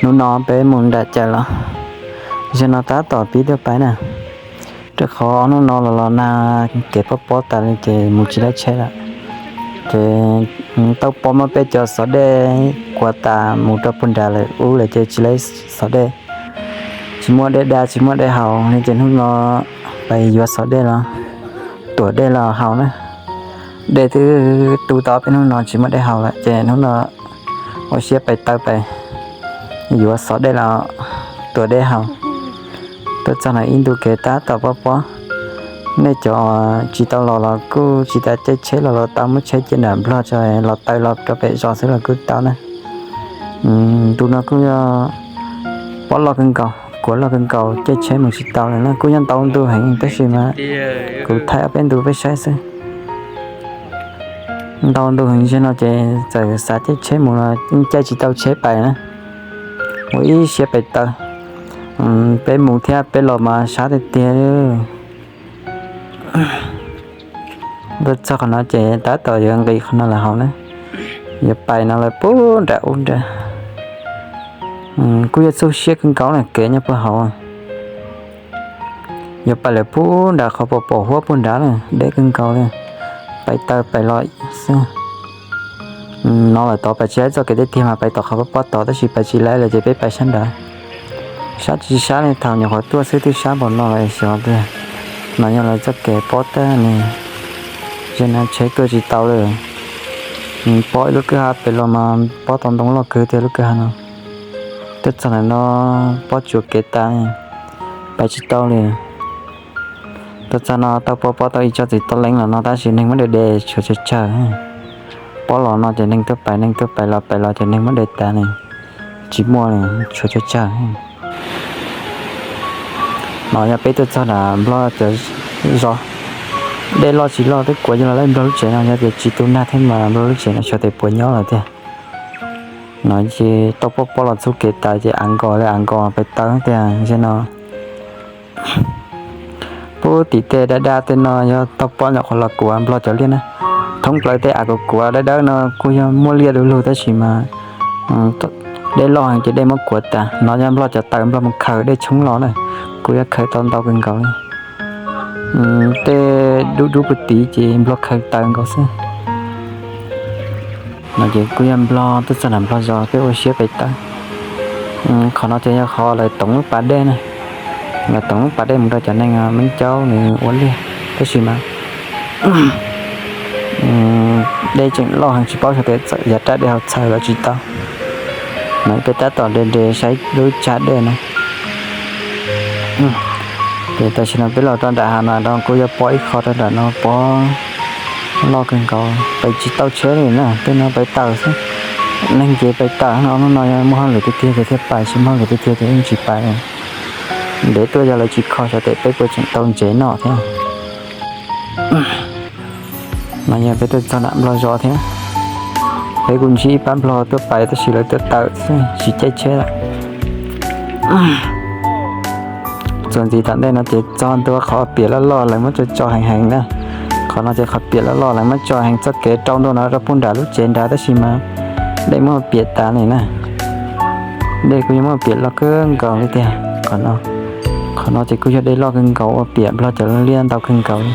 Hnub no peb mus nram cas los, zaum no tab tom pib tuaj pais na, rau qhov hnub no los los nag kev pob pob tas li ces mus tsis laib tsheb lawm. Ces tau pob muab peb cov xov dej kuav tas mus rau puag nrad lawm ub lawm ces tsis laib xov dej, tsis muaj dej da tsis muaj dej haus li ces hnub no pais yuav xov dej los tuam dej los haus na. Dej twb tu tau peb hnub no tsis muaj dej haus lawm ces hnub no ua siab pais taw pais yuav xov dej los tuam dej haus. Tuaj txog no ib ntu kev tab tom pob pob. Nej cov tsis tau los los kuj tsis tas caij tsheb los los tau, muab tsheb cia nram Nplog tso los taw los rau pem zos xwb los kuj tau na. Ntu no kuj yog pob loj kawg nkaus, kuav loj kawg nkaus, caij tsheb mus tsis tau lawm na, kuj yog ntau ntu heev tab sis mas kuv thaij ob peb ntu peb saib xwb. Ntau ntu heev zaum no ces txawm xav caij tsheb mus los caij tsis tau tsheb pais na. Ua ib siab pais taw, peb mus thiab peb los mas sab tiag tiag. Tuaj txog qhov no ces tab tom yuav nqis qhov no lawm hauv na, yuav pais no lawm puag nram ub nrad. Kuj yog txuj siab kawg nkaus na kev nyob puag hauv. Yuav pais lawm puag nram qhov pom pom huab puag nrad na, deb kawg nkaus li, pais taw pais los xwb. No lawm tod pais tsis laib txoj kev tiag tiag mas pais tom qhov pob pob tod tab sis pais tsis laib lawm ces peb pais sab nrad. Sab tsis sab li thaum nyuam qhuav tuaj xwb twb sab npaum no lawm xyov tiag. No yog lawv txoj kev pob tag li, zaum no tsheb tuaj tsis tau li. Pob ib lub kwj ha pem los mas pob tau ntoo loj kawg tiag lub kwj ha no. Tuaj txog ntawm no pob tsuas kev tas, pais tsis tau li. Tuaj txog no tau pob pob tau ib tsob txiv tau leeb los no tab sis neeg muab de de tshuav tsawg tsawg. Pob los no ces neeg tuaj pais neeg tuaj pais los pais los ces neeg muab de tas li, tsis muaj li, tshuav tsawg tsawg. No yog peb tuaj txog nram Nplog cov zos, dej loj tsis loj twb kuav yog los laij Nplog lub tsev no, yog tias tsis tu nag thiab mas Nplog lub tsev no xyov tes puas nyob lawm tiag. No ces tau pob pob los txhub kev tas ces av nkos li av nkos pais taw tiag zaum no. Puag tim tej dab dab tej no yog tau pob nyuam qhuav los kuav Nplog cov liaj na. Thoob plaws tej av kuav kuav dawb dawb no kuj yog muaj liaj du lug tab sis mas dej loj heev ces dej muab kuav tas. No yog Nplog cov taws Nplog mus khaws dej tshoob los na, kuj yog khaws tau ntau kawg nkaus li. Tej dub dub puag tid ces Nplog khaws taws nkaus xwb. No ces kuj yog Nplog tuaj txog nram Nplog zos peb ua siab pais taw. Qhov no ces yog qhov lawv toov lub pas dej na, lawv toov lub pas dej mus rau cov neeg Meeb Caub nws ua liaj tab sis mas dej tseem loj heev tsis paub xyov tes txawm yav raj dej haus txhaws los tsis tau. No peb tab tom de de saib lub tsag dej na. Ces tam sim no peb los rau nram hav no kuj yog pob ib qho rau nram no pob loj kawg nkaus pais tsis tau tsheb li na, tej no pais taws xwb. Neeg ces pais taws no, hnub no yog muaj hauj lwm tiag tiag ces thiaj pais, tsis muaj hauj lwm tiag tiag ces yeej tsis pais. Ntev tuaj yog lawv tsis kho xyov tes peb puas tseem tau ntsev noj thiab. No yog peb tuaj txog nram Nplog zos thiab, peb kuj ntsib ib pab Nplog tuaj pais tab sis lawv tuaj tawm xwb tsis caij tsheb lawm. Txuas ntxiv tom ntej no ces txog ntua qhov piam loj loj lawv muab tso tso heev heev na. Qhov no ces qhov piam loj loj lawv muab tso heev, txoj kev rau ntua no rau puag nram lub tsev nrad tab sis mas dej muab piam tas li na. Dej kuj yog muab piam loj kawg nkaus li tiag. Qhov no ces kuj yog dej loj kawg nkaus ua piam Nplog cov liaj ntau kawg nkaus li.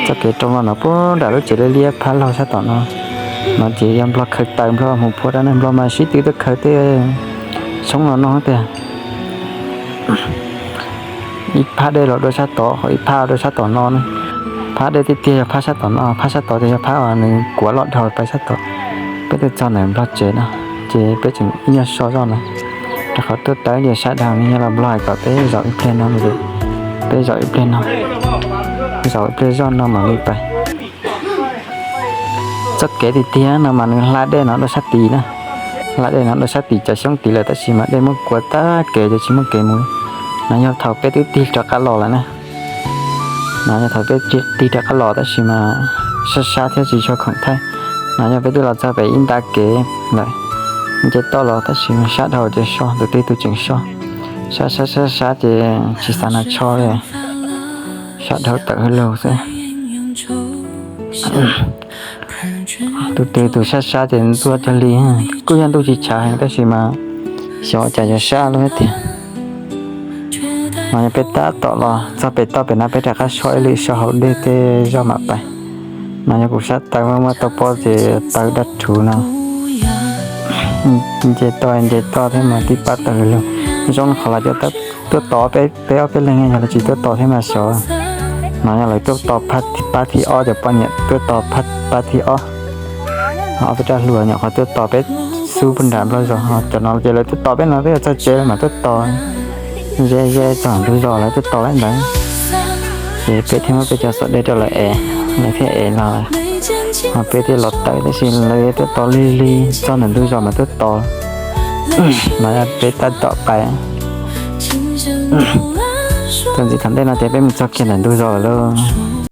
Txoj kev rau los no puag nram lub tsev liab liab phab laug sab tom no. No ces yog Nplog khaws taws, Nplog mus phua dab neeg, Nplog mas sib tw tuaj khaws tej tshoob los no tiag. Ib phab dej los dua sab tod, ho ib phab dua sab tom no na. Phab dej tiag tiag yog phab sab tom no, phab sab tod ces yog phab uas nws kuav loj dhau pais sab tod. Peb tuaj txog ntawm Nplog tsev no, ces peb tseem ib nyuag so zoj no, rau qhov tuaj tawm tias sab dhau ne, yog los Nplog hais kom peb zaum ib pliag no, peb zaum ib pliag no, zaum ib pliag zoj no mam li pais. Txoj kev tiag tiag no mas nws hla dej no dua sab tid na, hla dej no dua sab tid cov xyoob tid lawm tab sis mas dej muab kuav tag kev ces tsis muaj kev mus. No yog thaum peb twb tig rov qab los lawm na. No yog thaum peb tig rov qab los tab sis mas sab sab thiab tsis tshua khoom thaij. No yog peb twb los txog pem ib nta kev lawm, nce toj los tab sis mas sab dhau ces so, tus twg tus tseem so. Sab sab sab sab ces tsis xav hnav tsho li, sab dhau tawm hwj lug xwb. Tus twg tus sab sab ces ntxuaj cog li, kuj yog ntuj tsis tshav heev tab sis mas Xyov cas yuav sab lub thiab tiag. No yog peb tab tom los txog pem toj pem no peb rov qab so ib lwm so hauv dej tej zog mam pais. No yog kuv sab taw muaj muaj tau pob ces taw daj rhuv no. Nce toj nce toj thiab mas tib pab taws lug. Zoo qhov los cov tuaj tos peb ob peb leeg, yog lawv tsis tuaj tos thiab mas xyov. No yog lawv tuaj tos pab thib ob, cov poj niam tuaj tos pab thib ob. Ob peb rab hluas nyuam qhuav tuaj tos peb xub puag nram nplog zos, cov no ces lawv tuaj tos peb no twb yuav txog tsev lawm mas tuaj tos ze ze txog ntug zos lawv tuaj tos lawm ntawd. Ces peb thiaj muab peb cov xov dej rau lawv ev, lawv thiaj ev los, ho peb thiaj los tawm tab sis lawv tuaj tos lig lig txog ntawm ntug zos mas tuaj tos. No yog peb tab tom pais. Txog ntxiv thaum ntej no ces peb mus txog kiag ntawm ntug zos lawm lauj.